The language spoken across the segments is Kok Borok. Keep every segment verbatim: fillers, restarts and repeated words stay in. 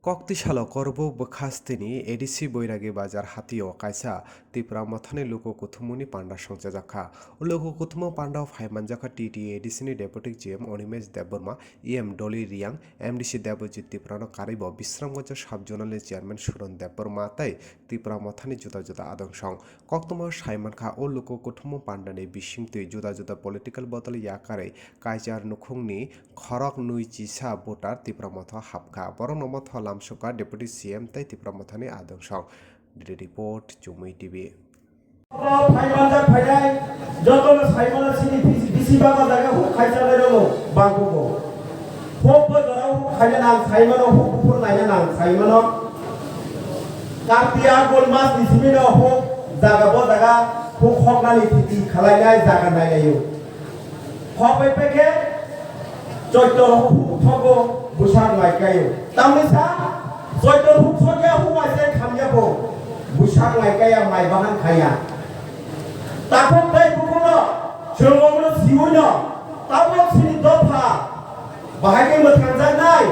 Kokti salo Korbuk bwkhasteni A D C Boiragi Bazar hatio kaisa Tipra Mothani luku kuthumuni panda songchajak kha. O luku kuthumo pandao phai manjak kha T T A D C ni Deputy G M Animesh Debbarma, E M Dolly Riang, M D C Debojit Tiprano karwibo Bisramganj Sub Zonal ni Chairman Suron Debbarma tei Tipra Mothani juda juda adong-song. Koktwma sai mankha, o luku kuthumo pandani bisingtwi juda juda political bodol yakarwi kaichar nukhungni khorok nwi chisa voter Tipra Motha hapkha. Borokno motha lamsokha Deputy C M tei Tipra Mothani adong-song. Bureau Report, Chumui T V. Phai manjak phainai, jotono sai mano chini bisi, bisi baba jaga huk khaisa nai rokno bangkugo. Huk bo jora huk khaina nang sai mano, huk buphur naina nang sai mano. Karti Agun mas ni simi no huk jaga bo jaga huk hoknani thiti khalainai jaga nailaio. Hok bai pekhe choitoro huk thogo bwsak nai kaio. Tamni sa choitoro huk sokya huk bai se khamya bo bwsak nai kaya mai bahan khaya. Takhuk tei bukhukno chwng omono siui no tabuk chini dopha bahai khe mwthangjaknai.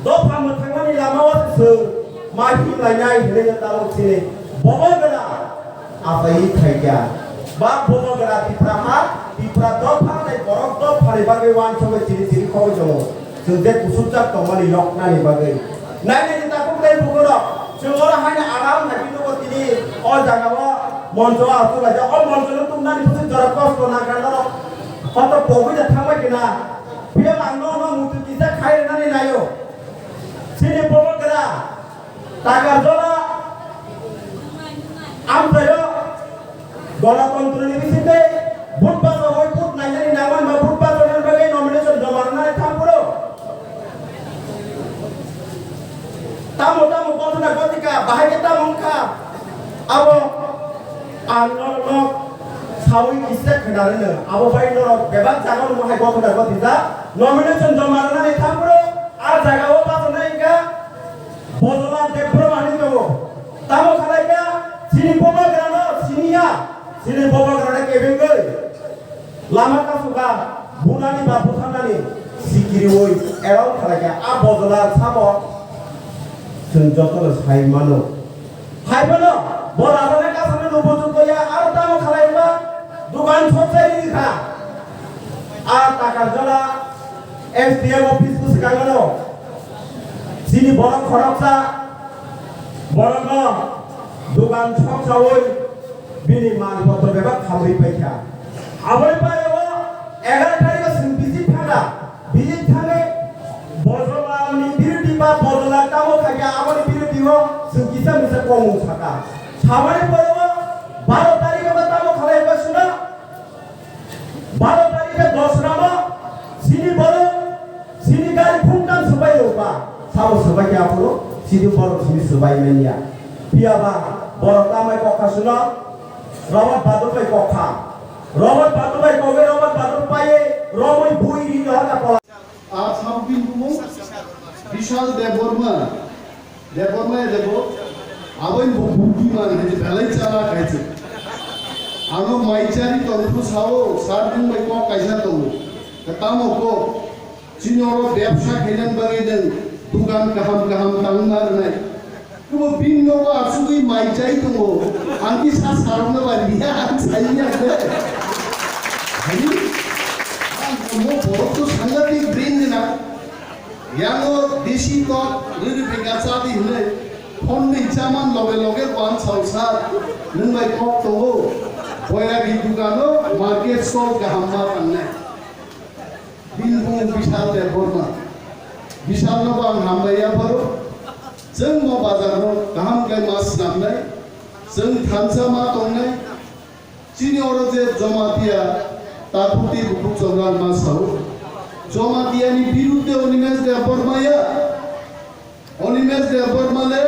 Dopha mwthangnani lama o se chwng ma himlainai hinwi no tabuk chini bobo gana Asai thaikha. Ba bobo gra Tipra ha, Tipra dopha tei borok dopha ni bagwi wansugwi chiri chiri khogwi tongo. Chwng je kusupjak tongmani yoknani bagwi. Nai nai ni takhuk tei bukhurok. Chwng oro haino aram hai nugo tini o jaga o moncho o achuk laijak. O moncho no tubnani bwswk jora kosto nangkha norok. Hoto pogwi da thangbai khe na. Phiya ang no no muitu kisa khai rwnani naio. Chini bobo gra. Takarjala amchaio Ganatantrani bisingtwi vote bachawui vote nainani nangmani ba vote bachawinani bagwi nomination joma rwnani thang phuru tamo tamo gothona gothika bahai khe tamo wngkha abo ang norokno saui kisa khwna rwno abo bai norok bebak jaga rwma hai gothona gothijak nomination joma rwnani thang phuru a jaga o bachanai wngkha. Bojola Debbarma hinwi tongo. Tamo khalai kha, chini bobo grano siniya, chini bobo grano kebengwi. Lama kasukha, bunani ba butharnani sikiriwi erong khalai kha. A bojola samo chwng jotono sai mano. Hai mano, bo rajana kasano nubo chukya, aro tamo khalai ba, dukan thokjai ri kha. A Takarjala S D M office bwskango no chini borok khoroksa borokno dukan soksaui bini mal potro bebak khamwi paikha. Aboni pore o egaroh tarikh o chwng visit thangkha, visit thangwi Bojolani biruti ba Bojola tamo khaikha aboni biruti o chwng kisa misa komung sakha. Samani pore o baro tarikh o tamo khalai ba sino. Baro tarikhe dosrama chini borok chini gari phungtang swbai rwkha. Sabo swbai khe aphuru chini borok chini swbai manya. Phiya ba borok tambai kok kha suno Robert Badur bai kok kha. Robert Badur bai kogwi Robert Badur paiwi romwi bui ri no ha ka pola. A South Bini bumung Bishal Debbarma, Debbarma ya Debo, aboni bo buddhiman hai je belai chalak hai je. Ano maichari tongphu sao, sar nwng bai kok kaisa tongo. Tamo kok, chini oro bebsa khainani bagwi nwng dukan kaham kaham tangma rwnai. Kubo bini nogo asugwi mai chai tongo. Ang kisa sarokno ba liya, ang saini ang de. Hai? Ang mo borok to sangatik brain gwnang. Yango desi kok rwrwi phaikha chadi hwnwi. Phone ni chaman loge loge wan sausar. Nwng bai kok tongo. Boyagi dukano market stall kaham ma tangnai. Bini bumung Bishal Debbarma. Bishalno bo ang hambai ya pharo. Chwng bo bazarno kaham khe ma swnamnai. Chwng thansa ma tongnai. Chini oro je Jamatia takhuk tei bukhuk chobra ma sao. Jamatiani birudde Animesh Debbarma ya. Animesh Debbarma le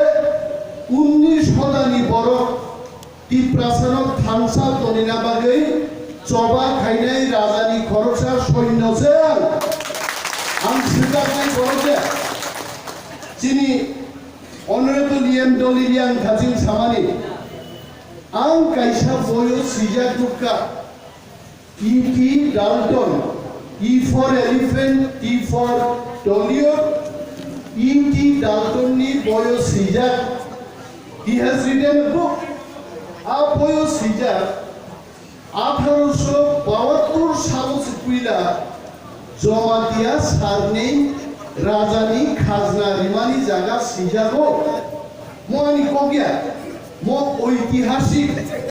unnish hodani borok Tiprasano thansa tonina bagwi choba khainai rajani khoroksa soinno se ang. Ang swkaknai borok de. Chini Honorable E M Dolly Riang thaching samani. Ang kaisa boyo swijak nukha. E T Dalton, E for elephant, T for Toliot, E T Dalton ni He has written a book. A boyo swijak, atharoso bahattor salo se puila Jamatia sarnei rajani khajna rimani jaga swijago. Mo ani kok ya, mo oitihasik